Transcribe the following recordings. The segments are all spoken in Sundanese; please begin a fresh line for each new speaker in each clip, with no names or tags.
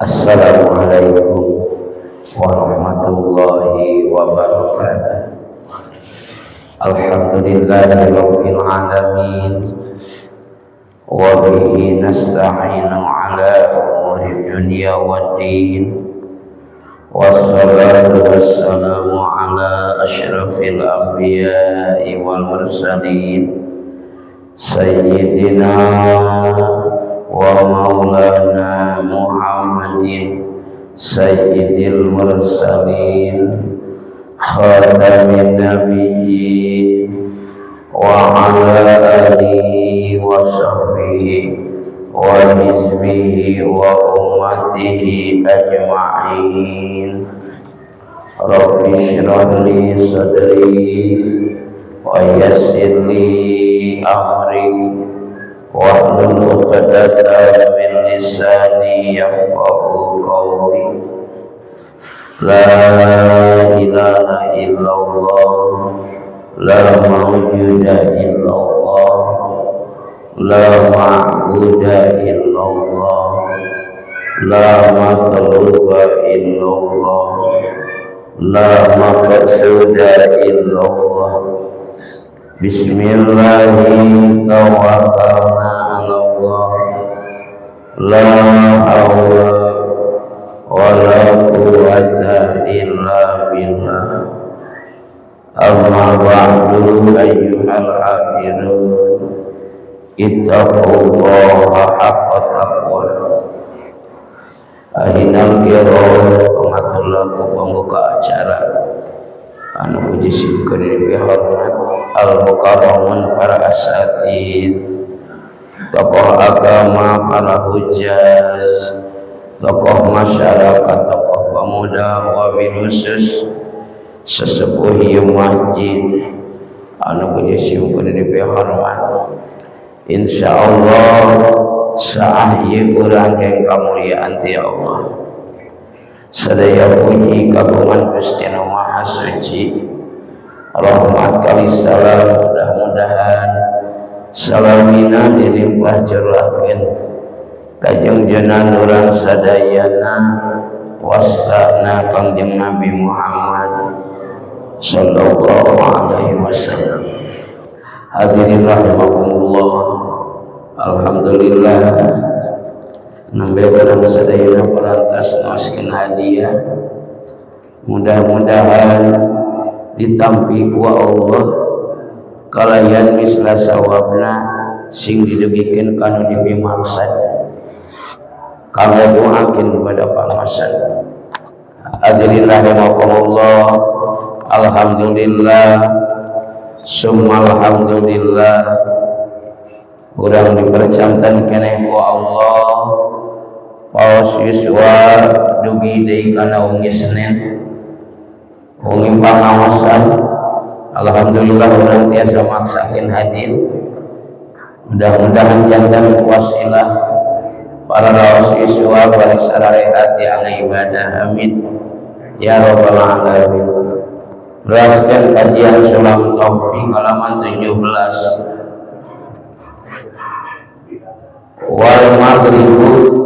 Assalamualaikum warahmatullahi wabarakatuh. Alhamdulillahi rabbil alamin, wa bihi nasta'inu ala umuri dunya waddin. Wassalatu wassalamu ala asyrafil anbiya'i wal mursalin, sayyidina wa maulana Muhammadin sayyidil mursalin, khatamin nabiyyin, wa ala alihi wa sahbihi wa hizbihi wa ummatihi ajma'in. Rabbi shrah li sadri wa yassir li amri wahlul 'uqdatam min lisani yafqahu qawli. La ilaha illallah, la mawjuda illallah, la ma'buda illallah, la matluba illallah, la maqsuda illallah. Bismillahirrahmanirrahim. Tawakkalna 'ala Allah, la haula wala quwwata illa billah. Amma ba'du, ayyuhal hadirun, ittaqullaha haqqa taqwa. Ahinal kiram, pangatullah ku pembuka acara anu puji syukur dipihormat al mukarramun, para asatid, tokoh agama, para hujaz, tokoh masyarakat, tokoh pemuda, wabil khusus sesepuh ieu masjid anu puji syukur dipihormat. Insyaallah saah ieu urang keng kamuliaan ti Allah. Sadaya puji kagungan Gusti Nu Maha Suci. Rahmat kali salam mudah-mudahan salamina dilimpah curahkeun ka jungjunan urang sadayana wasana Kangjeng Nabi Muhammad sallallahu alaihi wasallam. Hadirin rahimakumullah, alhamdulillah nembe urang sadayana parantos ngaoskeun hadiah. Mudah-mudahan ditampi ku Allah kalayan misla sawabna sing didugikeun kanu dipimaksad. Kanggo doakeun pada pangasan. Hadirin rahimakumullah, alhamdulillah summa alhamdulillah urang dipercantan keneh ku Allah. Paos yuswa dugi deui kana wengi Senin, wengi pangaosan. Alhamdulillah urang tiasa maksakeun hadir. Mudah-mudahan jantan wasilah para raos yuswa bari sararehat yang ibadah. Amin ya rabbal alamin. Teruskan kajian Sulam Taufik halaman 17. Wal maghribu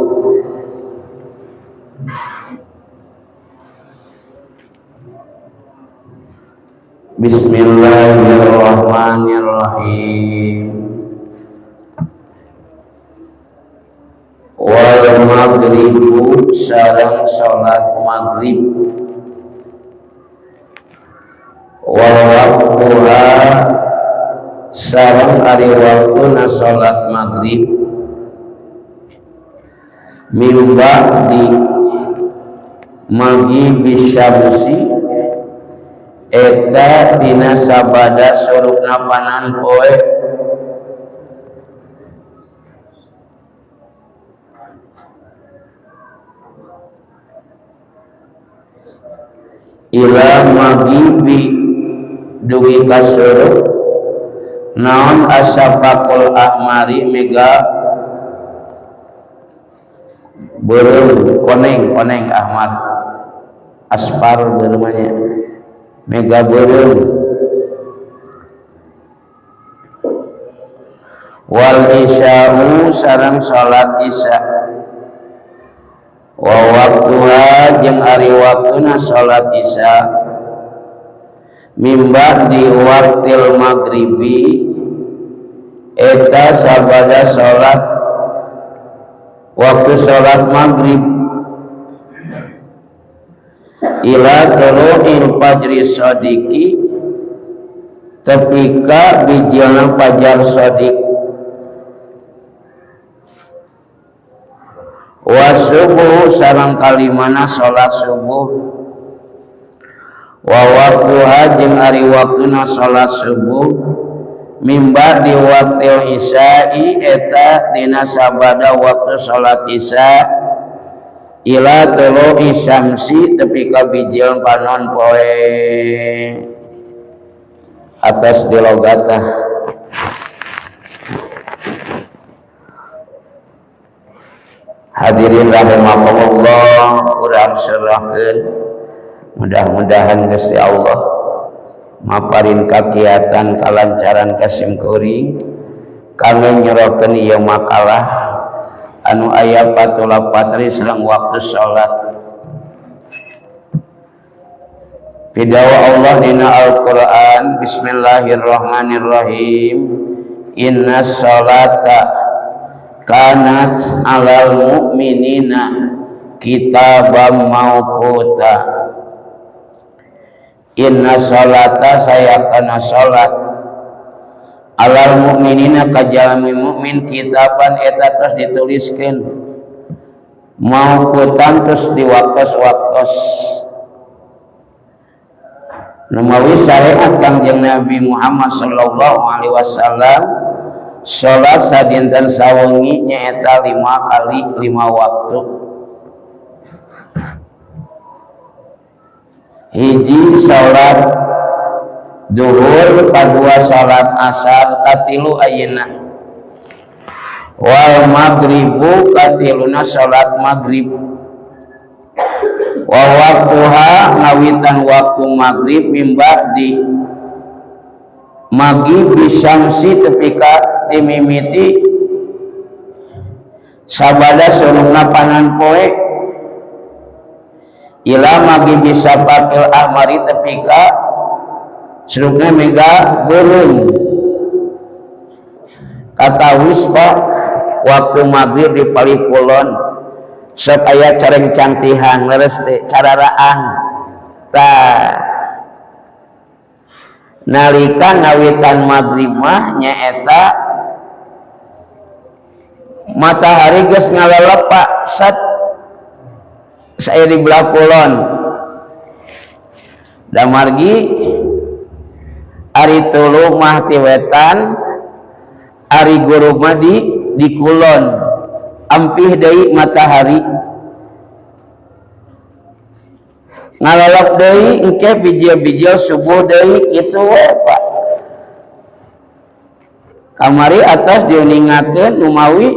Bismillahirrahmanirrahim. Wal maghribu sareng salat maghrib, wa waqtuha sareng ari waktuna salat maghrib, min ba'di maghibi syamsi eta dina sabada surupna panan poe. Ila maghibi dugi ka surup naon asafaqul ahmari mega beureum koneng, koneng ahmar aspar beureumanya mega beureum. Wal isya'u sareng salat isya, wa ari waktuna salat isya mimba di waktil maghribi eta sabada salat waktu salat maghrib ila tulu'il fajri sadiqi tepi ka bijilna fajar sadiq wa subuh sareng kalimana salat subuh wa waktuha jeung ari waktuna salat subuh mimba di waktil isya'i eta dina sabada waktu salat isya ila tulu'i syamsi tepi ka bijil panon poe atas dilogatah. Hadirin rahimakumullah, urang serahkeun mudah-mudahan Gusti Allah maparin kakiatan kalancaran kasim kuring kangge nyorokeun ieu makalah anu aya patula patri sareng waktu salat. Pidawa Allah dina Al-Qur'an, bismillahirrahmanirrahim, inna sholata kanat alal mu'minina kitabam mauquta. Inna sholata saya kana salat alal mu'minina kajalmi mukmin kitaban eta terus dituliskeun mauqutan terus diwaktos-waktos. Numawi syariat Kangjeng Nabi Muhammad sallallahu alaihi wasallam salat sadinten sawengi nyaeta 5 kali 5 waktu. Hiji salat zuhur, kadua salat asar, katilu ayeuna wal maghribu katiluna salat maghrib. Wa waktuha ngawitan waktu maghrib mimba di maghrib syamsi tepi ka timimiti sabada surungna panan poe ila maghrib syafaqil ahmari tepi ka surungna mega beureum. Katawis Pak waktu maghrib di palih kulon sok aya careng cantihan leres teh cararaan tah nalika ngawitan maghrib mah nyaeta matahari geus ngalelep Pak set saya di belah kulon damargi ari tulu mah ti wetan ari guru mah di kulon ampih deui matahari ngalelep deui engke bijil-bijil subuh deui kitu we Pak. Kamari atas diuningakeun numawi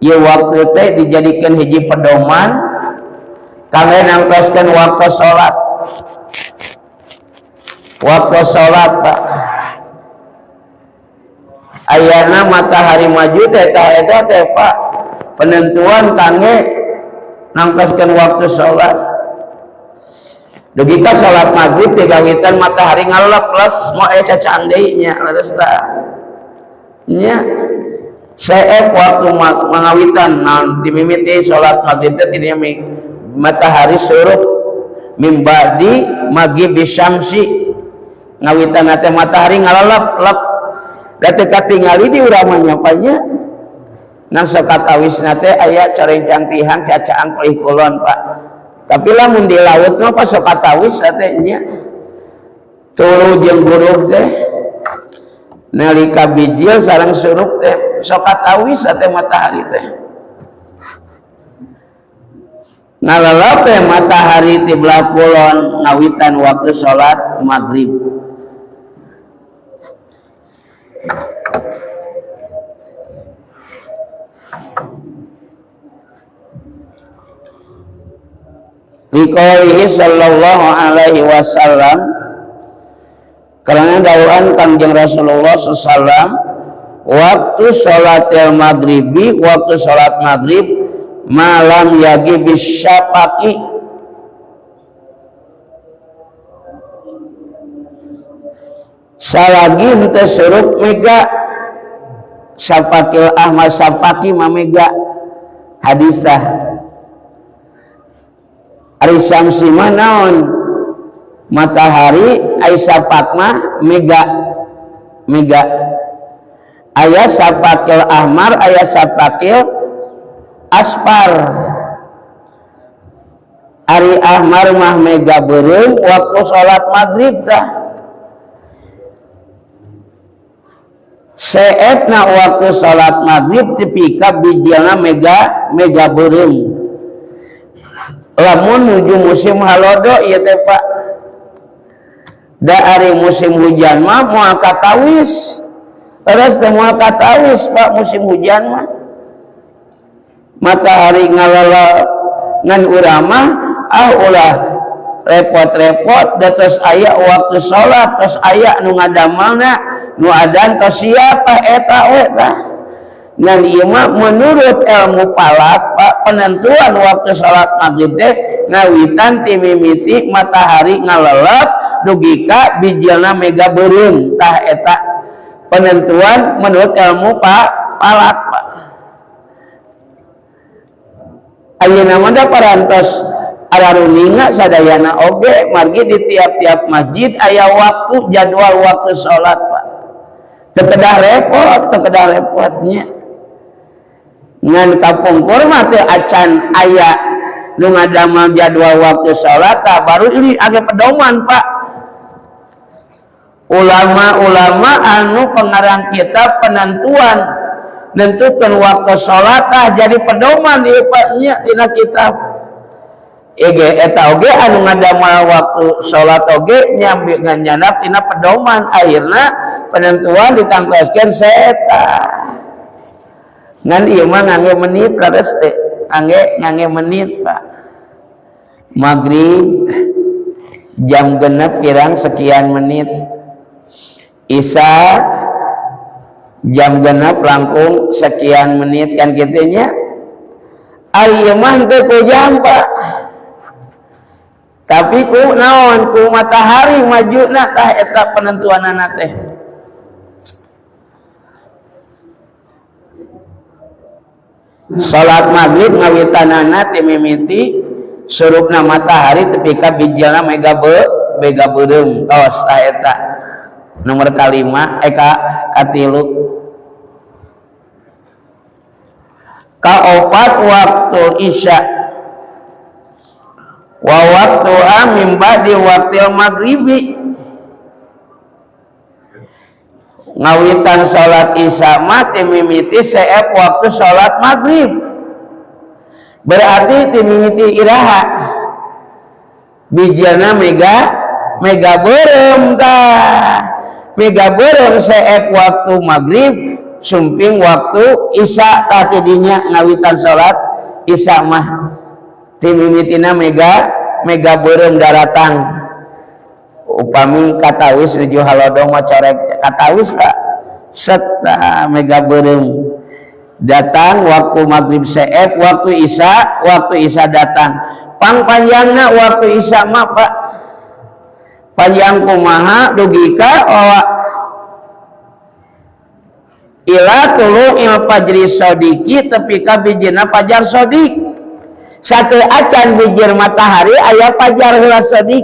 ieu waktu teh dijadikeun hiji pedoman kangge nangtoskeun waktu salat. Waktu salat Pak ayana matahari maju teh tah eta teh Pak penentuan kangge nangtoskeun waktu salat. Dugi ka salat maghrib teh gawitan matahari ngalelep les moal aya cacaan deui nya leres tah nya seep waktu mangawitan naon dimimiti salat maghrib teh tidinya matahari surup mimbadi maghrib syamsi ngawitan teh matahari ngalelep lep da teu katingali di urang mah nya Pak nya. Ngan sok katawisna teh aya coreng cantihan cacaan palih kulon Pak. Tapi lamun di laut mah pas sok katawis teh nya tulu jeung gurub teh nalika bijil sareng surup teh sok katawis teh matahari teh ngalalap teh matahari ti belah kulon ngawitan waktu salat maghrib. Liqaulihi sallallahu alaihi wasallam, karena dawuhan Kangjeng Rasulullah sallallahu alaihi wasallam, waktu sholatil maghribi, waktu sholat maghrib malam yagi bisyafaqi Salagi henteu surup mega sapakil ahmar sapaki mamega hadisah. Ari syamsi mah naon? Matahari, ari sapak mah mega. Mega. Aya sapakil ahmar, aya sapakil aspar. Ari ahmar mah mega beureum waktu salat maghrib tah. Seetna waktu salat maghrib tepi ka bijilna mega beureum. Lamun nuju musim halodo ieu teh Pak. Da ari musim hujan mah moal katawis. Terus teh moal katawis Pak musim hujan mah. Matahari ngalala ngan urang mah ah ulah repot-repot da tos aya waktu salat, tos aya nu ngadamelna, nu adan tos siap eta we tah. Ngan ieu mah menurut ilmu falak Pak, penentuan waktu salat maghrib teh ngawitan ti mimiti matahari ngalelep dugi ka bijilna mega beureum tah eta penentuan menurut ilmu falak Pak. Ayeuna mah da parantos araruninga sadayana oge margi di tiap-tiap masjid aya waktu jadwal waktu salat Pak. Teu kedah repot, teu kedah repotnya. Ngan kapungkur mah teu acan aya nu ngadamel jadwal waktu salat tah baru ini agak pedoman Pak. Ulama-ulama anu pengarang kitab penentuan nentukeun waktu salat tah jadi pedoman ieu Pak nya tina kitab. Ege eta oge anu ngadamel waktu salat oge nyambi nganyanap tina pedoman akhirna penentuan ditangtoskeun saeta. Ngan ieu mah ngangge menit leres teh, ngangge menit Pak. Maghrib jam genep kirang sekian menit. Isya jam genep langkung sekian menit kan kitu nya. Ari ieu mah henteu ku jam Pak. Tapi ku naon ku matahari majuna tah eta penentuanana teh. Salat maghrib ngawitanana ti mimiti surupna matahari tepi ka bijilna mega mega beureum tos tah eta. Nomor kalima ka katilu. Kaopat waktu isya. Wa waktuha min ba'di waktil maghribi. Ngawitan salat isya mah ti mimiti seep waktu salat maghrib. Berarti ti mimiti iraha. Bijilna mega beureum tah. Mega beureum seep waktu maghrib sumping waktu isya tah ti dinya ngawitan salat isya mah ti mimitina mega beureum daratang. Upami katawis nuju halodong mah corek katawis Pak. Set tah mega beureum. Datang waktu maghrib seep waktu isya, waktu isya datang. Pang panjangna waktu isya mah Pak. Panjang kumaha dugi ka owa ila tulu'il fajri sodiki tepi ka bijirna fajar sodik. Satu acan bijir matahari aya fajar heula sodik.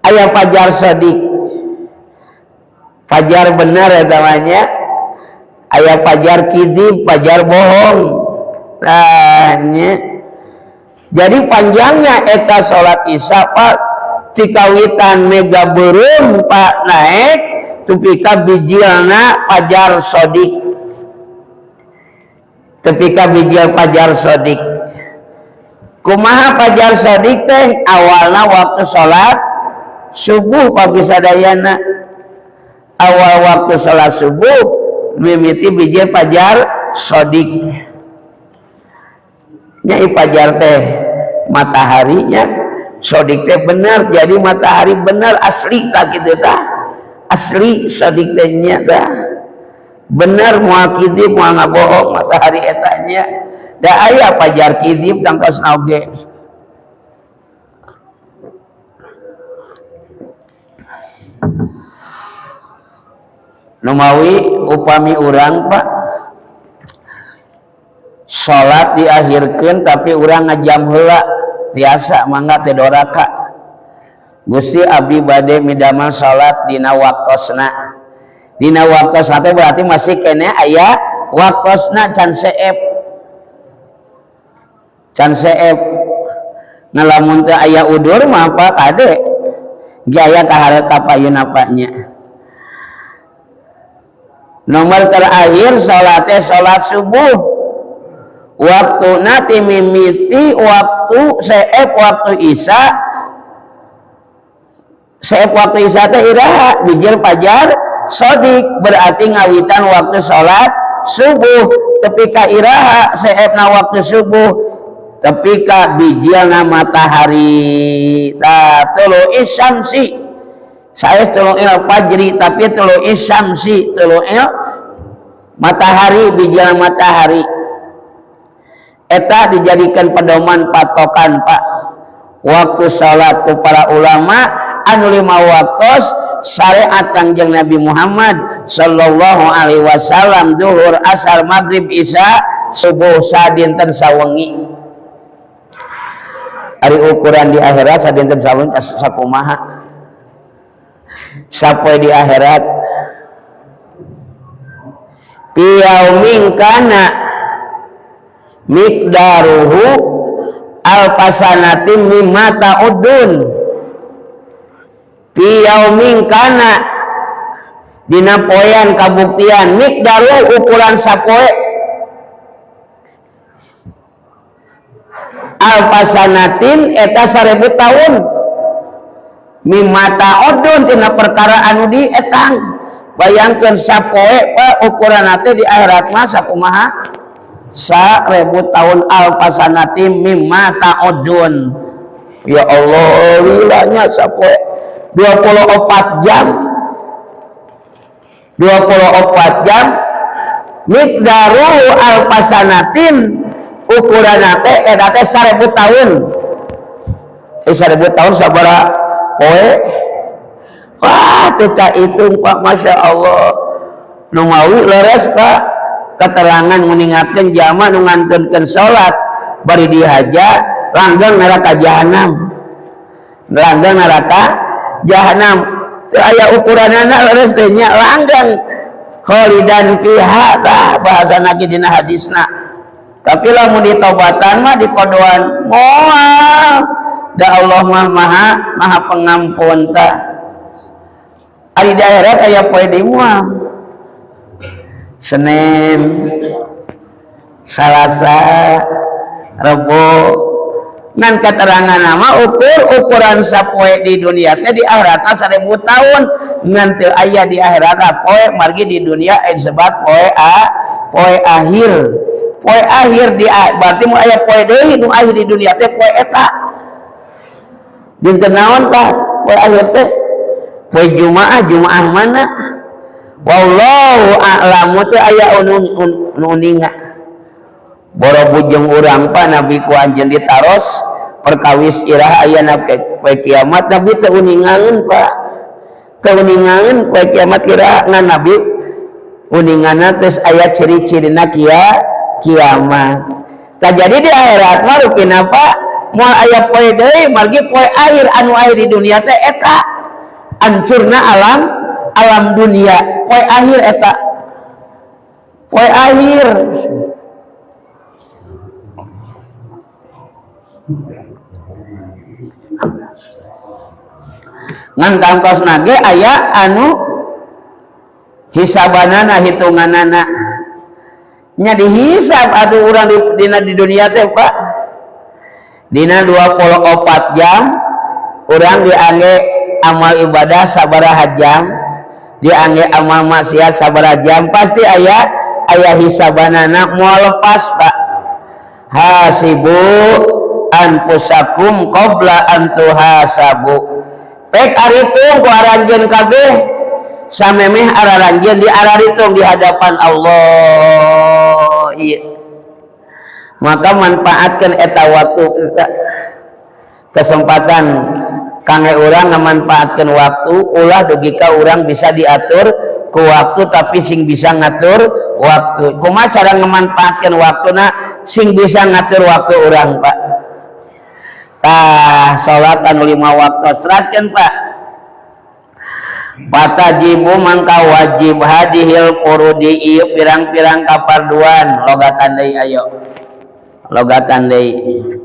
Aya fajar sodik. Fajar bener ya namanya. Aya fajar kidib, fajar bohong. Nah, nya. Jadi panjangnya eta salat isya Pak cikawitan mega beureum Pak naik tepi ka bijilna fajar sodik. Tepi ka bijil fajar sodik. Kumaha fajar sodik teh awalna waktu salat subuh pagi sadayana. Awal waktu salat subuh mimiti bijil fajar sodik. Nya fajar teh mataharinya sodik teh benar, jadi matahari benar asli tak kitu tah. Asli sodik teh nya tah. Benar moal kidib moal ngabohong matahari eta nya. Da aya fajar kidib tangkosna oge. Numawi upami urang Pak salat diakhirkeun tapi urang ngajam heula tiasa mangga teh doraka. Gusti abdi bade midamel salat dina waktosna. Dina waktosna teh berarti masih keneh aya waktosna can seep. Can seep. Ngalamun teh aya udur mah apa kade? Ge aya kaharep kapayun apanya. Nomor terakhir salatnya salat subuh. Waktu nanti mimiti waktu seep waktu isya. Seep waktu isya teh iraha bijil fajar sodik berarti ngawitan waktu salat subuh tepi ka iraha seepna waktu subuh tepi ka bijilna matahari. Ta tulu isyamsi saya tulu'il fajri tapi tulu'is syamsi tulu'il matahari bijil matahari eta dijadikan pedoman patokan Pak waktu salat ku para ulama anu lima waktu syariat Kangjeng Nabi Muhammad sallallahu alaihi wasallam zuhur asar maghrib isya subuh sadinten sawengi. Ari ukuran di akhirat sadinten sawengi sakumaha sapoe di akhirat piyaumin kana miqdaruhu alfasanatin mimma ta'udun. Piyaumin kana dina poean kabuktian miqdaru ukuran sapoe alfasanatin eta 1000 tahun mimma ta'udun tina perkara anu dietang. Bayangkeun sapoe Pak ukuran teh di akhirat mah sakumaha 1000 tahun alfasanati mimma ta'udun. Ya Allah wilanya sapoe 24 jam 24 jam miqdaru alfasanatin ukuran teh eta teh 1000 tahun. 1000 tahun sabaraha poe? Wah teu kahitung Pak, Masya Allah. Nu mawi leres Pak keterangan meninggalkan jama nu ngantunkeun salat bari dihaja langgeng neraka jahanam. Langgeng neraka jahanam teu aya ukuranana leres teh nya langgeng khalidan fiha tah bahasana ge dina hadisna. Tapi lamun ditobatan mah dikodoan moal da Allah mah maha pengampun tah. Ari di akhirat aya poe deui moal. Senin, Salasa, Rebo. Ngan keterangan nama ukuran sapoe di dunia teh di akhirat 1000 tahun ngan teu aya di akhirat poe margi di dunia disebut poe a poe akhir. Poe akhir di berarti mun aya poe deui nu akhir di dunia teh poe eta. Dinten naon tah poe akhir teh? Poe Jumaah, Jumaah mana? Wallahu a'lamu teh aya nu uninga. Boro bujeng urang pa Nabi ku anjeun ditaros perkawis irah aya poe kiamat Nabi teu uningaeun Pak. Teu uningaeun poe kiamat iraha ngan Nabi uningana teh aya ciri-cirina kiamat. Tah jadi di akhirat mah rupina Pak moal aya poe deui margi poe akhir anu akhir di dunia teh eta hancurna alam dunia poe akhir eta poe akhir. Ngan tangtos nage aya anu hisabanana hitunganana nya dihisab atuh urang dina di dunia teh Pak dina 24 jam urang diangge amal ibadah sabaraha jam diangge amal maksiat sabaraha jam pasti aya hisabanana moal lepas Pak. Hasibu anfusakum qabla an tuhasabu. Pek aritung ku aranjeun kabeh samemeh araranjeun di araritung di hadapan Allah. Iya. Maka manfaatkan eta waktu kita kesempatan kangge urang ngamanfaatkeun waktu ulah dugi ka urang bisa diatur ku waktu, tapi sing bisa ngatur waktu. Kumaha cara ngemanfaatkan waktuna sing bisa ngatur waktu urang, Pak? Tah, salat anu 5 waktu seraskeun, Pak. Fatajibu mangka wajib hadihil furudi ieu pirang-pirang kaparduan. Logatan deui, ayo logatan deui.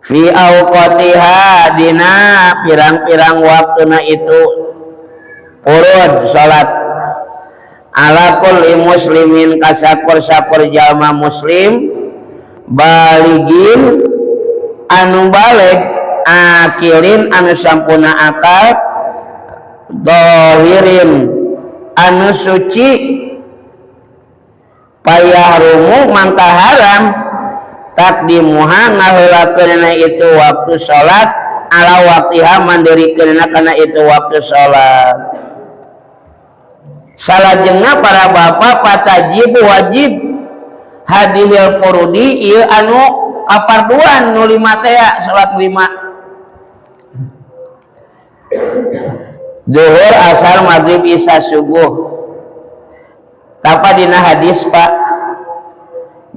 Fi awqatiha dina pirang-pirang waktuna itu furud salat ala kulli muslimin kasakur-sakur jalma muslim baligin anu balig akilin anu sampurna akal dohirin anu suci payahrumu mangka haram takdimuha ngaheulakeunna itu waktu salat ala waktiha mandirikeunna kana itu waktu salat. Salajengna para bapak patajibu wajib hadihil furudi ieu anu kaparduan nu 5 teh salat 5 zuhur asar maghrib isya subuh. Tapa dina hadis, Pak,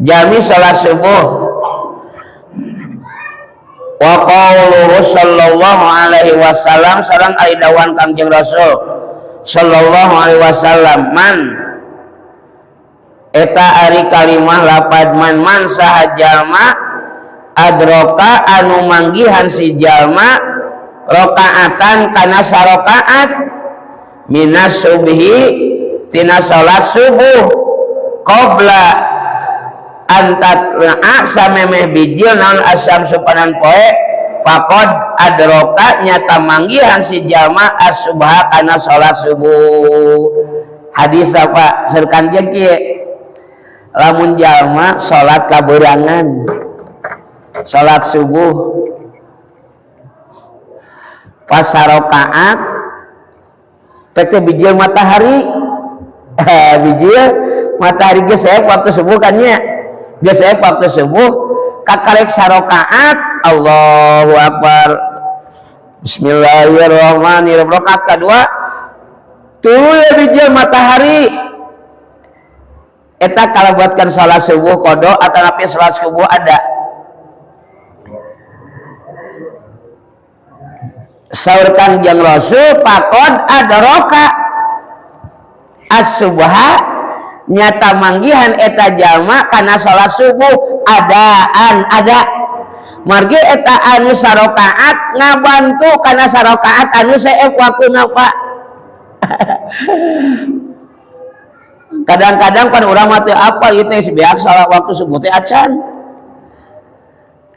jami salat subuh wa qauluhu sallallahu alaihi wasallam sareng ari dawuhan Kangjeng Rasul sallallahu alaihi wasallam man eta ari kalimah lapad man man saha jalma adroka anu manggihan si jalma rokaatan kana sarokaat minas subhi tina salat subuh qabla antatla'a samemeh bijil naon asam supanan poe faqad adroka nyata manggihan si jalma as-subha kana salat subuh. Hadis apa serkan jeung kieu lamun jalma salat kaberangan salat subuh pas sarokaat teh bijil matahari bijil matahari geus aya waktu subuh kan nya geus aya waktu subuh kakarek sarokaat Allahu akbar bismillahirrahmanirrahim rakaat kedua tuluy bijil matahari eta kalabuatkan salat subuh qada atanapi salat subuh ada. Saur Kangjeng Rasul faqad adraka as-subha nyata manggihan eta jalma kana salat subuh adaan ada margi eta anu sarokaat ngabantu kana sarokaat anu seep waktuna, Pak. Kadang-kadang pan urang mah teu apal ieu teh beak salat waktu subuh teh acan.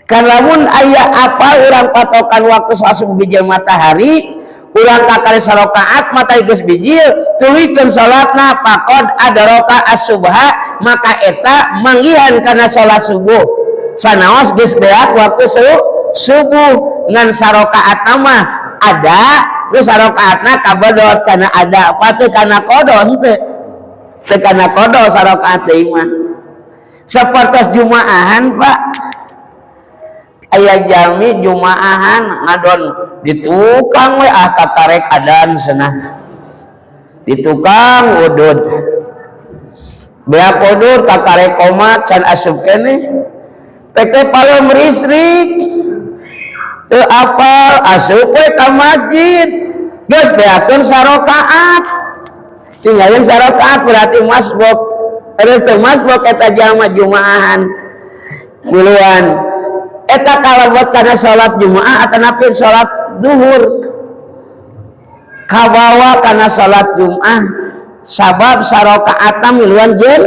Kan lamun aya apal urang patokan waktu salat subuh bijil matahari urang kakari sarokaat matahari geus bijil tuluykeun salatna faqad adraka as-subha maka eta manggihan kana salat subuh sanaos geus beak waktu subuh ngan sarokaat mah ada geus sarokaatna kabedot kana ada apa teu kana qada henteu teu kana qada sarokaat deui mah. Sapertos jumaahan, Pak, aya jami jumaahan ngadon di tukang we ah kakarek adan cenah di tukang udud beak udud kakarek komat can asup keneh teh palem risrik teu apal asup we ka masjid geus beakeun sarokaat tinggalin sarokaat berarti masbuk terus teu masbuk eta jalma jumaahan duluan eta kalebet kana salat Jumaah atanapi salat zuhur kabawa kana salat Jumaah sabab sarokaatna miluan jeung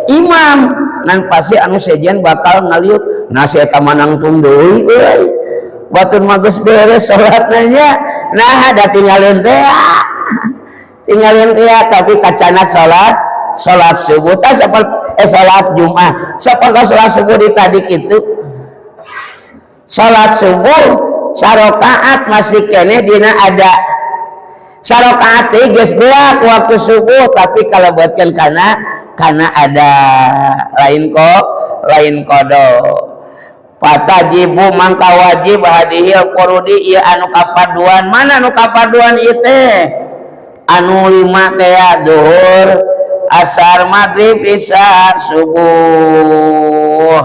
imam nan pasti anu sejen bakal ngaliuk nah si eta manangtung deui euy batur mah geus beres salatna nya nah da tinggalin teh tinggalin teh tapi kacanat salat subuh tah saperti salat Jumaah saperti salat subuh di tadi kitu salat subuh sarokaat masih keneh dina ada sarokaat teh geus beak waktu subuh tapi kalau buatkan kana ada lain kok lain qada. Fatajibu mangka wajib hadihil furudi ieu anu kaparduan. Mana anu kaparduan ieu teh? Anu lima teh, zuhur, asar, maghrib, isya, subuh.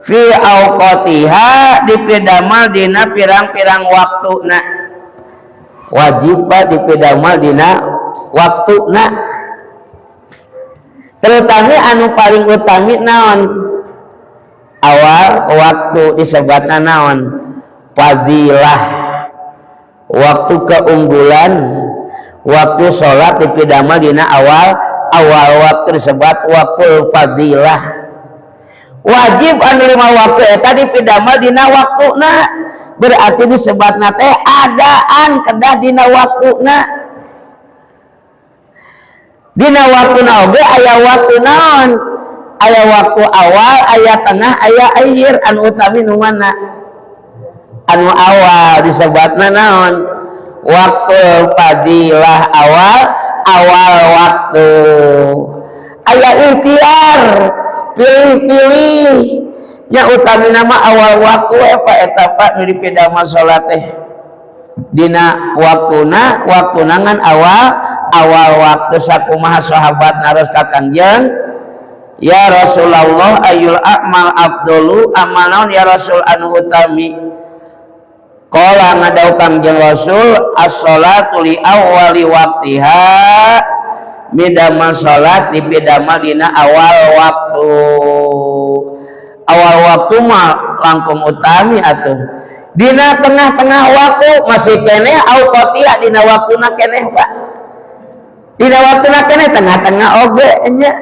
Fi awqatiha, dipidamal dina pirang-pirang waktuna. Wajib, Pak, dipidamal dina waktuna. Terutama anu paling utami naon? Awal waktu, disebutna naon? Fadilah, waktu keunggulan. Waktu sholat dipidamal dina awal awal waktu disebut waktu fadilah. Wajib anu lima waktu eta dipidamal dina waktuna, berarti disebutna teh adaan, kedah dina waktuna. Dina waktuna oge aya waktu naon? Aya waktu awal, aya tengah, aya akhir. Anu utami nu mana? Anu awal, disebutna naon? Waktu fadilah, awal awal waktu. Aya ikhtiar, pilih-pilih nya, utami nama awal waktu. Pak, eta, Pak, nu dipidama salat teh dina waktuna, waktuna ngan awal awal waktu. Sakumaha sahabat naros ka Kangjeng, "Ya Rasulullah, ayyul a'mal afdalu?" Amal naon, ya Rasul, anu utami? Qala, ngadawuh Kangjeng Rasul, "As-salatu li awwali waqtiha." Midamel salat dipidamel dina awal waktu. Awal waktu mah langkung utami atuh. Dina tengah-tengah waktu masih keneh, auqatiha, dina waktuna keneh, Pak. Dina waktuna keneh, tengah-tengah oge nya.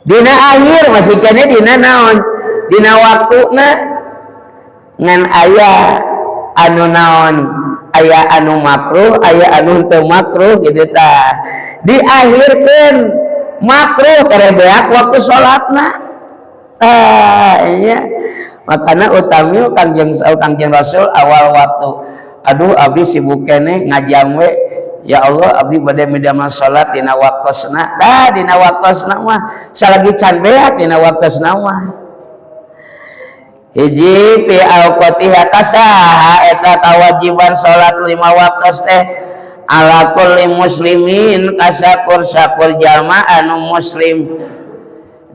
Dina akhir masih keneh, dina naon? Dina waktuna. Ngan aya anu naon? Aya anu makruh, aya anu teu makruh gitu tah. Diakhirkeun makruh, kere beak waktu salatna. Ah, iya. Makana utami Kangjeng Kangjeng Rasul awal waktu. Aduh, abdi sibuk keneh, ngajam we. Ya Allah, abdi bade midamel salat dina waktosna. Dah, dina waktosna mah salagi can beak dina waktosna mah. Hiji, fi awqatiha. Kasaha eta kawajiban salat lima waktu teh? Ala kulli muslimin, kasakur-sakur jalma anu muslim.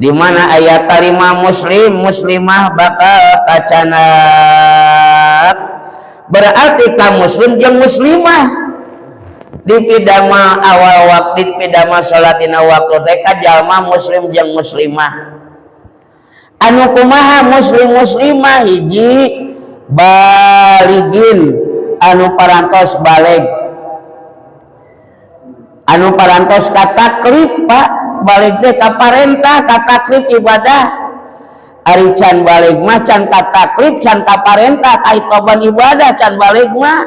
Di mana aya kalima muslim, muslimah bakal kacanak. Berarti ka muslim jeung muslimah dipidama awal waktu, dipidama salat dina waktu teh ka jalma muslim jeung muslimah. Anu kumaha muslim muslimah? Hiji, baligin, anu parantos balig, anu parantos kataklif, Pak. Balig teh kaparentah, kataklif ibadah. Ari can balig mah can kataklif, can kaparentah kaitoban ibadah can balig mah.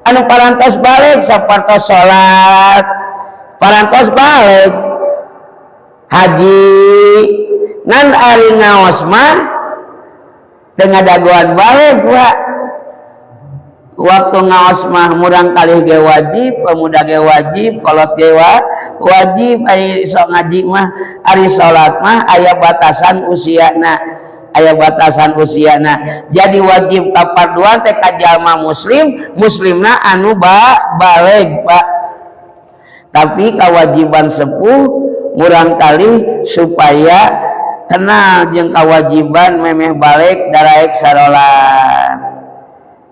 Anu parantos balig sapertos salat, parantos balig haji. Ngan ari ngaos mah teu ngadagoan balig, Pak. Waktu ngaos mah murang kalih ge wajib, pemuda ge wajib, kolot ge wajib ari sok ngaji mah. Ari salat mah aya batasan usiana, aya batasan usiana. Jadi wajib kaparduan teh ka jalma muslim muslimna anu balig, Pak. Tapi kewajiban sepuh murang kali supaya kenal jeung kewajiban memeh balig daraek sarolat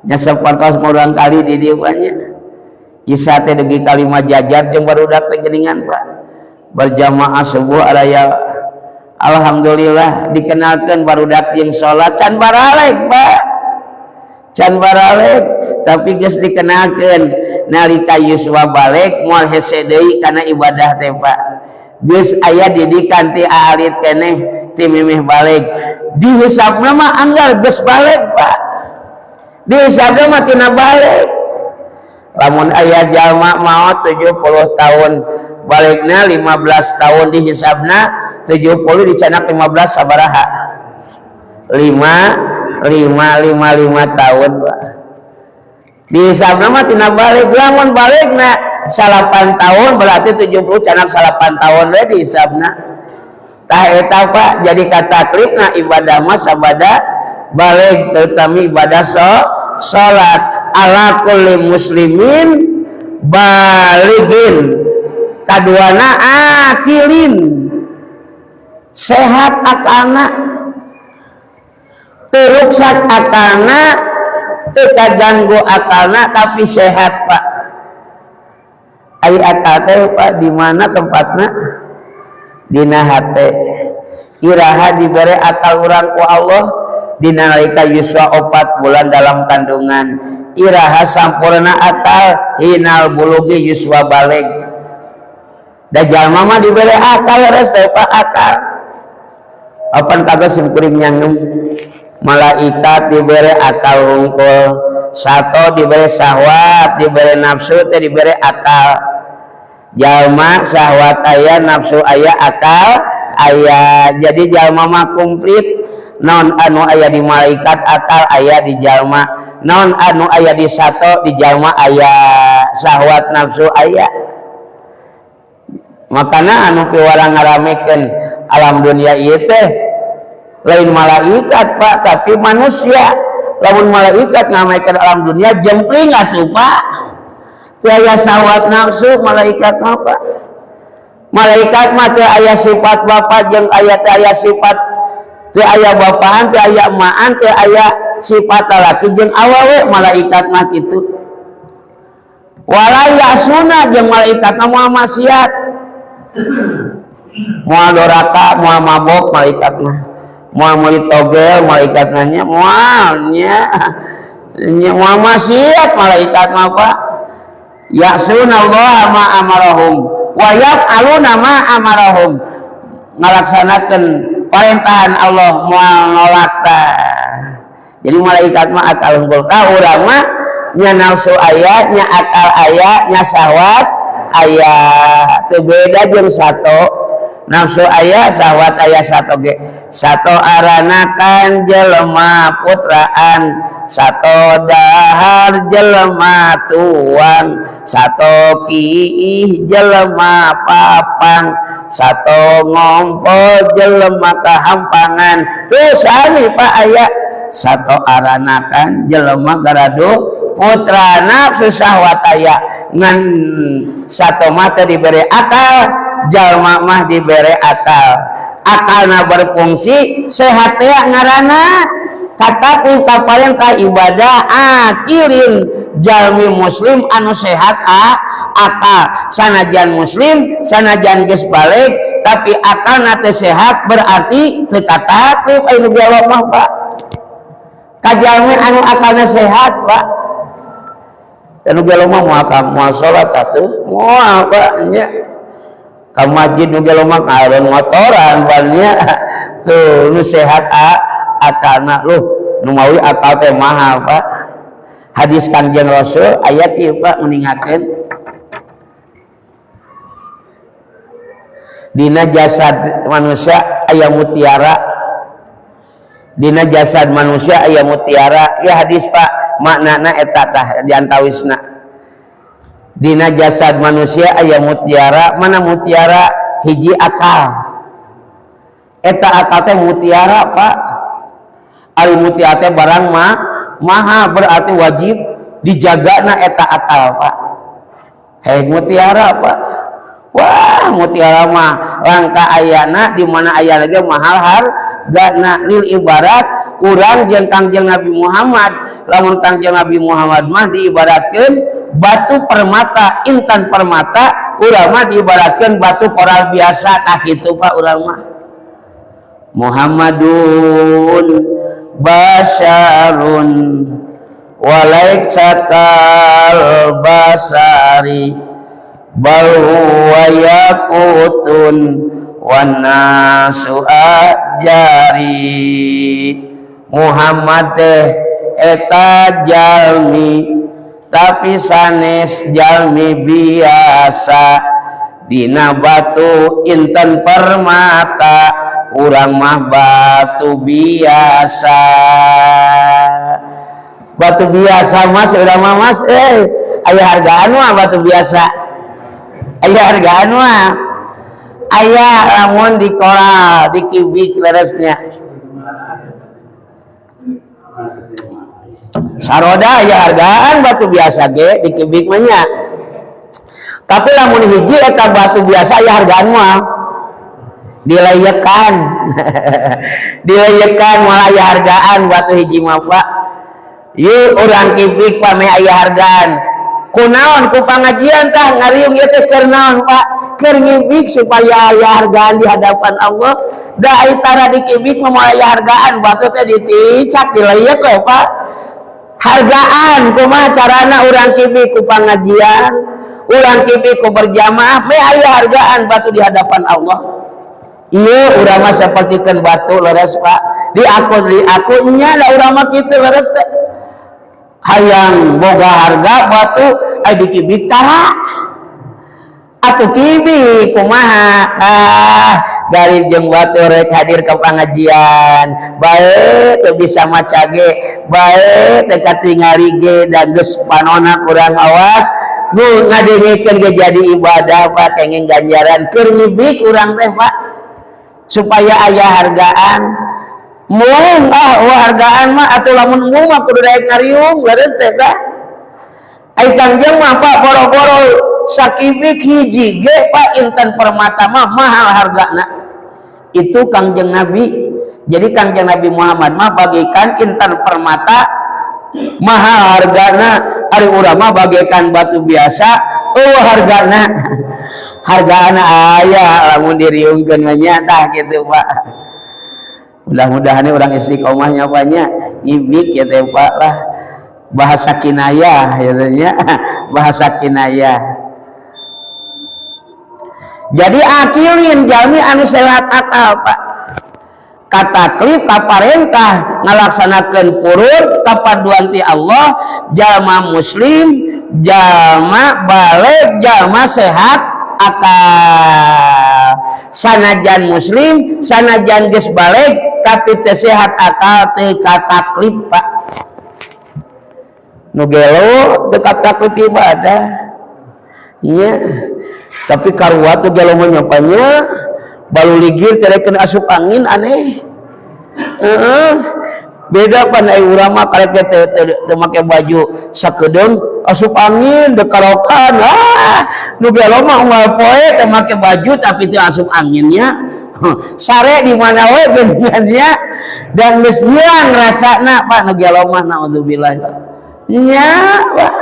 nya, sapertos murang kali di dieu nya. Isya teh dugi kalima jajar jeung barudak teh geuningan, Pak, berjamaah subuh araya. Alhamdulillah, dikenalkan barudak jeung salat. Can baralek, Pak, can baralek, tapi geus dikenalkeun. Nalika yuswa balig moal hese deui kana ibadah teh, Pak. Geus aya didikan ti alit keneh, ti mimih balig. Dihisabna mah anggar geus balig, Pak. Dihisabna mah tina balig. Lamun aya jalma maot 70 tahun, baligna 15 tahun, dihisabna 70 dicanak 15 sabaraha? 5 5 5 5 tahun, Pak. Dihisabna mah tina balig. Lamun baligna 9 tahun, berarti 70 canak 9 tahun we dihisabna. Tah eta, Pak, jadi kataklifna ibadah mah sabada balig, terutama ibadah salat ala kulli muslimin baligin, kaduana akilin, sehat akalna, teu ruksak akalna, teu kaganggu akalna, tapi sehat, Pak. Ari akal teh, Pak, di mana tempatna? Dina hate. Iraha dibere akal urang ku Allah? Dina nalika yuswa 4 bulan dalam kandungan. Iraha sampurna akal? Hinal bulugi, yuswa balig. Da jalma mah dibere akal res teh, Pak, akal. Apan kagak sim kuring nyangem, malaikat dibere akal hungkul, sato dibere syahwat, dibere nafsu teh, dibere akal. Jalma syahwat aya, nafsu aya, akal aya, jadi jalma mah komplit. Naon anu aya di malaikat akal aya di jalma, naon anu aya di sato di jalma aya, syahwat nafsu aya. Makana anu piwarang ngaramekeun alam dunia ieu teh lain malaikat, Pak, tapi manusia. Lamun malaikat ngaramekeun alam dunia, jempling atuh, Pak. Teu aya syahwat nafsu malaikat mah, Pak. Malaikat mah teu aya sifat bapak jeung aya, teu aya sifat, teu aya bapaan, teu aya emaan, teu aya sifat lalaki jeung awewe malaikat mah kitu. Wala ya'suna, jeung malaikat mah moal maksiat, moal doraka, moal mabok malaikat mah, moal meuli togel malaikat nanya, moal nya nya, moal maksiat malaikat mah, Pak. Ya'suna Allah ma amarahum wa yaf'aluna ma amarahum, ngalaksanakeun parentahan Allah, moal nolak tah. Jadi malaikat mah akal hungkul. Ka urang mah nya nafsu aya, nya akal aya, nya syahwat aya, teu beda jeung sato. Nafsu aya, syahwat aya, sato ge. Sato aranakan jelema putraan, sato dahar jelema tuang, sato kiih jelema papang, sato ngompol jelema kahampangan. Tuh sami, Pak, aya sato aranakan jelema garaduh putra, nafsu syahwat aya, ngan sato mah teu dibere akal, jalma mah dibere akal, akalna berfungsi, sehat teh ngaranna. Katapi kaparentah ibadah akilin, jalmi muslim anu sehat akal. Sanajan muslim, sanajan geus balig, tapi akalna teu sehat, berarti teu kataklif anu jawab mah, Pak, ka jalmi anu akalna sehat, Pak. Dan nu gelo mah moal moal salat atuh, moal, Pak, nya. Ka masjid nu gelo mah ngaron motoran nya. Tuh nu sehat akalna. Luh, nu mawi akal teh mahal, Pak. Hadis Kanjeng Rasul ayat ieu, Pak, meninggalkan dina jasad manusia aya mutiara, dina jasad manusia aya mutiara. Ya hadis, Pak, maknana eta tah diantawisna. Dina jasad manusia aya mutiara. Mana mutiara? Hiji akal. Eta akal teh mutiara, Pak. Ari mutiara teh barang mah maha, berarti wajib dijagana eta akal, Pak. Hei, mutiara, Pak. Wah, mutiara mah langka ayana, di mana ayana ge mahal hargana. Lil ibarat urang jeung Kangjeng Nabi Muhammad, lamun Kangjeng Nabi Muhammad mah diibaratkeun batu permata, intan permata, urang mah diibaratkeun batu koral biasa. Tah kitu, Pak, urang mah. Muhammadun basyarun walaisa kal basari bal huwa yaqutun wan nasu ahjari. Muhammad teh eta jalmi, tapi sanes jalmi biasa. Dina batu intan permata, urang mah batu biasa. Batu biasa, Mas, udah mah, Mas, aya hargaan mah batu biasa, aya hargaan mah. Aya lamun di koral, dikibik leresnya. Saroda aya hargaan batu biasa ge dikibik mah nya. Tapi lamun hiji eta batu biasa aya hargaan mah. Dilayekan. Dilayekan moal aya hargaan batu hiji mah Pak. Yeuh urang kibik Pak meh aya hargaan. Kunaon ku pangajian tah ngariung ieu teh keur naon Pak? Keur ngibik supaya aya hargaan di hadapan Allah. Da ai tara dikibik mah moal aya hargaan, batu teh diticak dileyeuk we Pak. Hargaan kumaha carana urang kibik ku pangajian, urang kibik ku berjamaah meh aya hargaan batu di hadapan Allah. Ieu urang mah sapertikeun batu leres Pak. Diakun nya da urang mah kitu leres teh. Hayang boga harga batu ai dikibik tara. Atuh kibik kumaha? Ah, garib jeung batu rek hadir ke pengajian. Bae teu bisa maca ge, bae teu katingali ge da geus panona kurang awas. Nu ngadengekeun ge jadi ibadah Pak, kenging ganjaran keur ngibik urang teh Pak. Supaya aya hargaan. Mung ah wah hargaan mah atuh lamun mung mah kudu daek ngariung leres teh tah. Ai Kangjeng mah Pak boro-boro sakibik hiji ge Pak intan permata mah mahal hargana. Itu Kangjeng Nabi. Jadi Kangjeng Nabi Muhammad mah bagikan intan permata mahal hargana, ari urang mah bagaikan batu biasa eueuh hargana. Hargana aya lamun diriungkeun mah nya tah kitu Pak. Mudah-mudahan orang istiqomahnya banyak ngibik ya teh Pak lah. Bahasa kinayah ya teh nya, bahasa kinayah. Jadi akilin jalmi anu sehat akal Pak. Kataklif kaparentah ngalaksanakeun purur kapaduan ti Allah, jalma muslim, jalma balig, jalma sehat akal. Sanajan muslim, sanajan geus balig tapi teu sehat akal teu kataklif Pak. Nu gelo teu kataklif ibadah. Nya. Tapi karuat tuh gelo mah nyapanya balu ligir teh rek asup angin aneh. Heeh. Beda pan ai urang mah karek teh teu make baju sakedeung asup angin dekarokan. Ah, nu gelo mah unggal poe teu make baju tapi teu asup anginnya. Sare di mana we geuningannya dan geus hilang rasana Pak nu gelo mah naudzubillah. Nya Pak.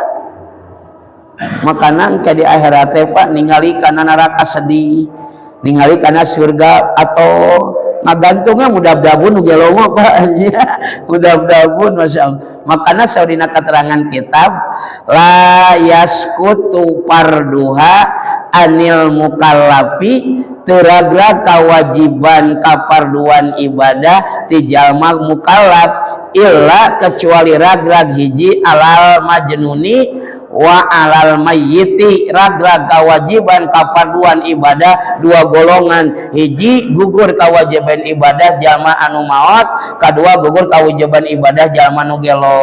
Makanan ke di akhirat teh Pak ningali kana neraka sedih, ningali kana surga atau ngagantungnya mudah-mudahan nu gelo mah Pak. Nya, mudah-mudahan masya Allah. Makana saurina keterangan kitab la yaskutu farduha anil mukallafi teu ragrag kawajiban kaparduan ibadah ti jalma mukallaf illa kecuali ragrag hiji alal majnuni wa alal mayyiti. Ragrag kawajiban kaparduan ibadah dua golongan, hiji gugur kewajiban ibadah jalma anu maot, kadua gugur kewajiban ibadah jalma nu gelo.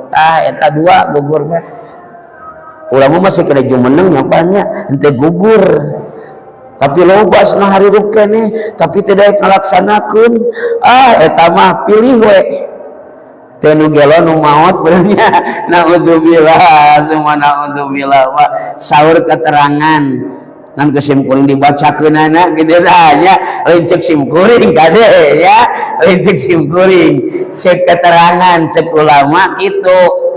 Tah eta dua gugur mah. Urang mah masih kena jumeneng nyapanya henteu gugur. Tapi loba cenah harirup keneh tapi teu daek ngalaksanakeun. Ah eta mah pilih we. Teu nu gelo nu maot benernya. Naudzubillah, summa naudzubillah. Wa saur keterangan ngan ke sim kuring dibacakeunana kitu tah nya, lain cek sim kuring kade ya, lain cek sim kuring, cek keterangan cek ulama kitu.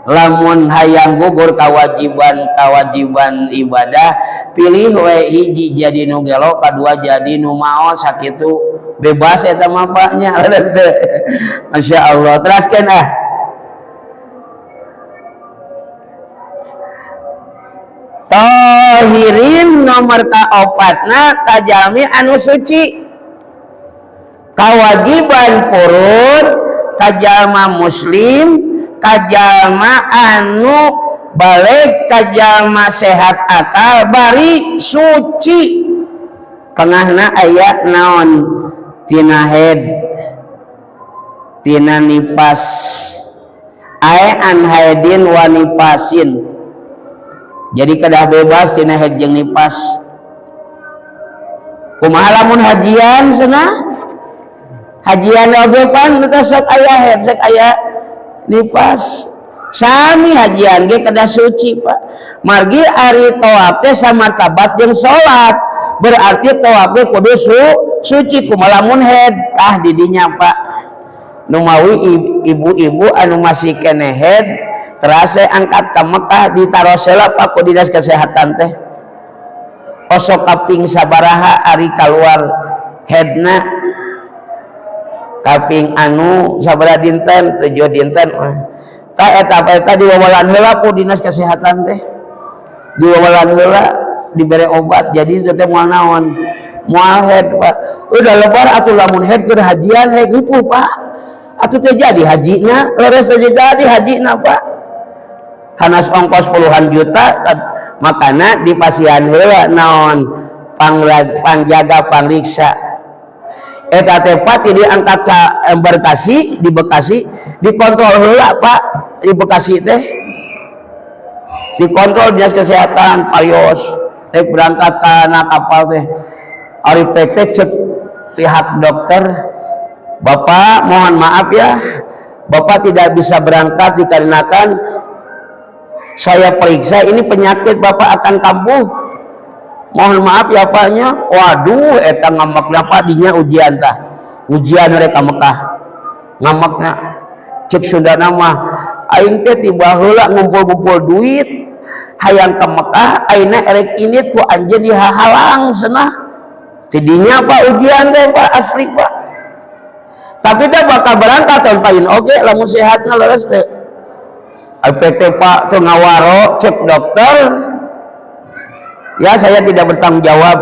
Lamun hayang gugur kewajiban ibadah pilih we hiji jadi nu gelo, kadua jadi nu maot, sakitu bebas eta mah Pak nya. Masya Allah. Teraskeun ah. Tohirin nomor kaopatna kajalmi anu suci, kawajiban purun kajalma muslim, kajalma anu balik, kajalma sehat akal bari suci. Tengahna aya naon? Tina head, tina nipas, ae an haidin wa nipasin. Jadi kedah bebas tina head jeung nipas. Kumaha lamun hajian cenah? Hajian oge pan teh sok aya haid, sok aya nifas. Sami hajian ge kedah suci, Pak. Margi ari tawaf teh samartabat jeung salat. Berarti tawaf ge kudu suci. Kumaha lamun haid? Tah di dinya, Pak. Nu mawi ibu-ibu anu masih keneh haid terasa angkat ka Mekah ditaros heula, Pak, ku dinas kesehatan teh. Osok kaping sabaraha ari kaluar haidna? Kaping anu sabaraha dinten? 7 dinten. Tah eta apa eta diwawalan heula ku dinas kesehatan teh. Diwawalan heula dibere obat jadi teh moal naon? Moal haid, Pak. Udah lebar atuh lamun haid keur hajian haid ripuh, Pak. Atuh teh jadi hajina, leres teh jadi hajina, Pak. Hanas ongkos puluhan juta, makana dipasihan heula naon? Pangjaga pangriksa. Eta teh, Pak, ti diangkat ka embarkasi di Bekasi, dikontrol heula, Pak, di Bekasi teh. Dikontrol dinas kesehatan parios rek berangkat kana kapal teh. Ari PT cek pihak dokter, Bapak mohon maaf ya, Bapak tidak bisa berangkat dikarenakan saya periksa ini penyakit Bapak akan kambuh. Mohon maaf ya Paknya. Waduh, eta ngambekna, Pak, dinya ujian tah. Ujian mereka Mekah. Ngambekna cek Sundana mah aing teh tiba heula ngumpul-ngumpul duit hayang ke Mekah, ayeuna erek indit ku anjeun dihahalang cenah. Tidinya, Pak, ujian teh, Pak, asli, Pak. Tapi teh bakal berangkat tahun payun oge lamun sehatna leres teh. APT, Pak, tuh ngawaro cek dokter, ya saya tidak bertanggung jawab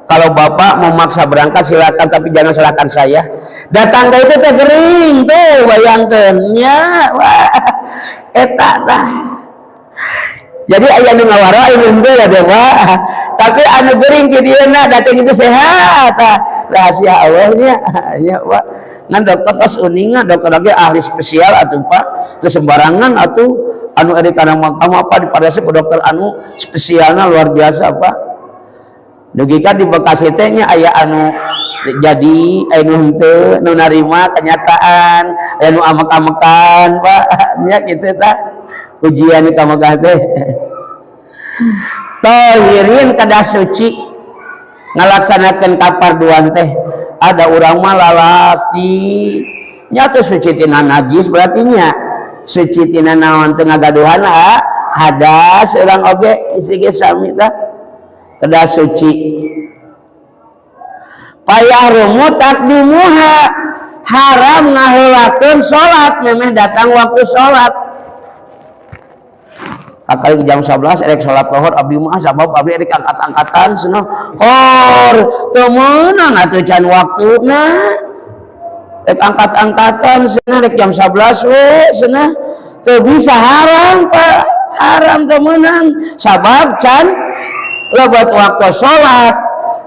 kalau Bapak mau maksa berangkat silakan, tapi jangan salahkan saya. Datang ke itu teh gering tuh, bayangkan ya, wah eta tah. Jadi aya nu ngawaro aya nu henteu lah teh, Pak. Tapi anu gering ti dieuna datang itu sehat tah. Rahasia Allah nya ya, Pak. Ngan dokter tos uninga, dokter lagi ahli spesial atuh, Pak. Teu sembarangan atuh anu ari kana kamu apa di pada ku dokter anu spesialna luar biasa, Pak. Dugi ka di Bekasi teh nya aya anu jadi aya nu henteu, nu narima kenyataan, aya nu amek-amekan, Pak. Nya kitu tah. Ujian ka Mekah teh. Tahirin kedah suci ngalaksanakeun kaparduan teh. Ada urang mah lalaki nya teh suci tina najis, berarti nya suci tina naon, teu ngagaduhan hadas urang oge isi ge sami tah kedah suci. Payahrumu takdimuha, haram ngaheulakeun salat memeh datang waktu salat. Kakali jam 11 erek salat lohor abdi mah, sabab abdi erek angkat-angkatan cenah. Hor teu meunang atuh can waktuna. Rek angkat-angkatan cenah rek jam 11 we cenah. Teu bisa, haram, Pak. Haram, teu meunang sabab can lebat waktu salat.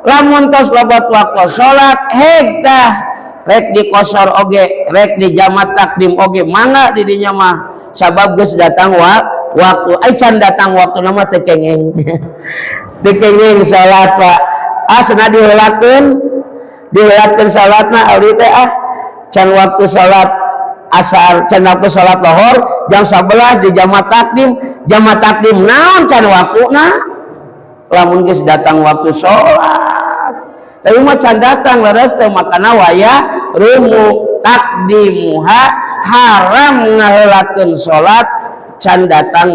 Lamun tos lebat waktu salat heg tah rek dikosor oge, rek dijamat takdim oge mangga di dinya mah, sabab geus datang waktu. Ai can datang waktu nama teu kenging. Teu kenging salat, Pak. Ah cenah diheulakeun salatna abdi teh, ah can waktu salat asar, can waktu salat lohor jam 11 di jamat takdim. Jamat takdim naon can waktuna? Lamun geus datang waktu salat, tapi mah can datang leres teh, makana waya rumu takdimuha, haram ngaheulakeun salat can datang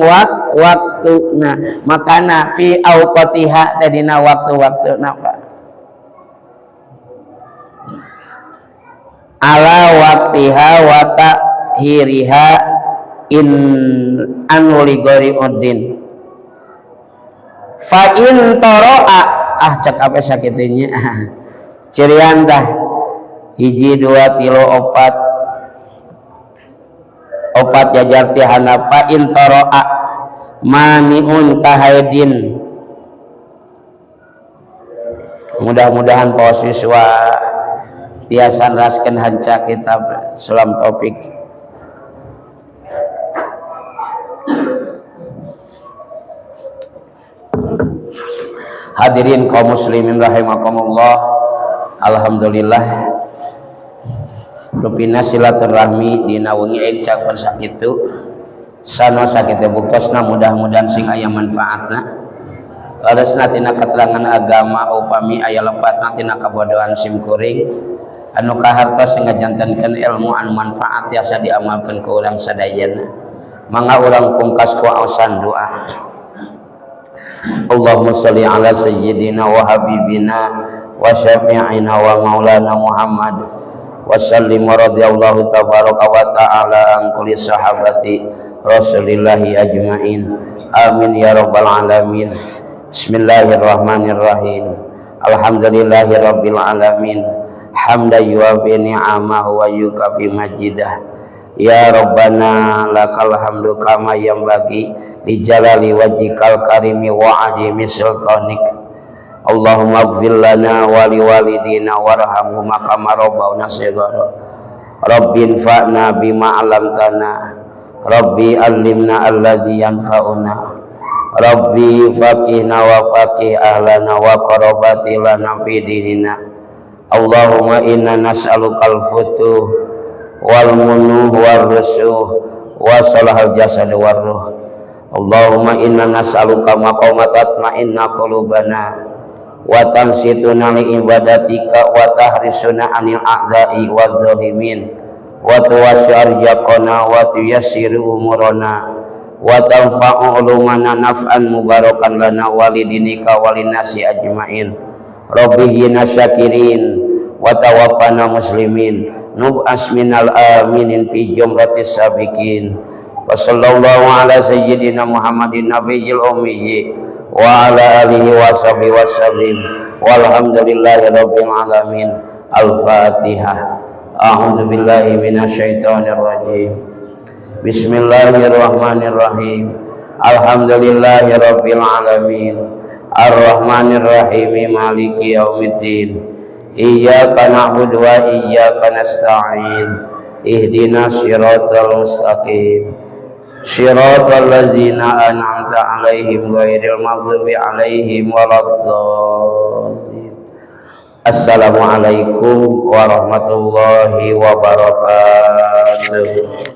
waktuna. Makana fi auqatiha teh dina waktu-waktuna, Pak. Ala waqtiha wa ta'hiriha in anu li ghairi uddin fa in tara'a. Ah cek apa sakitunya cirian dah hiji dua tilu opat opat jajar ti handap. Fa in tara'a maniun kahaidin. Mudah-mudahan para siswa biasa neraskeun hanca kitab Sulam Taufik. Hadirin kaum muslimin rahimakumullah, alhamdulillah rupina silaturahmi dina wengi encak pun sakitu sano sakitu buktosna, mudah-mudahan sing aya manfaatna. Leresna tina keterangan agama, upami aya lepatna tina kabodohan sim kuring, anu kahartos sing ngajantenkeun ilmu anu manfaat tiasa diamalkeun ku urang sadayana. Mangga urang pungkas ku aosan doa. Allahumma sholli ala sayyidina wa habibina wa syafi'ina wa maulana Muhammad wa sallim wa radhiyallahu tabaraka wa ta'ala an kulli sahabati Rasulillahi ajmain. Amin ya rabbal alamin. Bismillahirrahmanirrahim. Alhamdulillahi rabbil alamin, hamdan yuafi ni'amahu wa yukafi majidah. Ya Rabbana lakal hamdu kama yanbaghi li jalali wajhikal karimi wa azimi sultanik. Allahumma ighfir lana wa li walidina warhamhuma kama rabbawna shighara. Rabbi infa'na bima 'allamtana. Rabbi allimna alladhi yanfa'una. Rabbi faqihna wa faqih ahlana wa qarabati lana fi dinina. Allahumma inna nas'alukal futuh wal munuh war rusuh wa salahal jasad war ruh. Allahumma inna nas'aluka maqamat tatma'inna qulubana wa tansituna li ibadatika wa tahrisuna anil a'da'i wal zalimin wa tuwassi arjaqana wa tuyassiru umurana wa tanfa'u ulumana naf'an mubarakan lana walidinika walinasi ajmain. Rabbi hina syakirin wa tawaffana muslimin nub'as minal aminin fi jumratis sabiqin. Wa sallallahu ala sayyidina Muhammadin nabiyil ummiyyi wa ala alihi wa sahbihi wa sallim, walhamdulillahi rabbil alamin. Al-fatihah. A'udzu billahi minasyaitonir rajim. Bismillahirrahmanirrahim. Alhamdulillahi rabbil alamin, arrahmanir rahim, maliki yaumiddin. Iyyaka na'budu wa iyyaka nasta'in. Ihdinas siratal mustaqim, siratal ladzina an'amta 'alaihim ghairil maghdubi 'alaihim waladdallin. Assalamualaikum warahmatullahi wabarakatuh.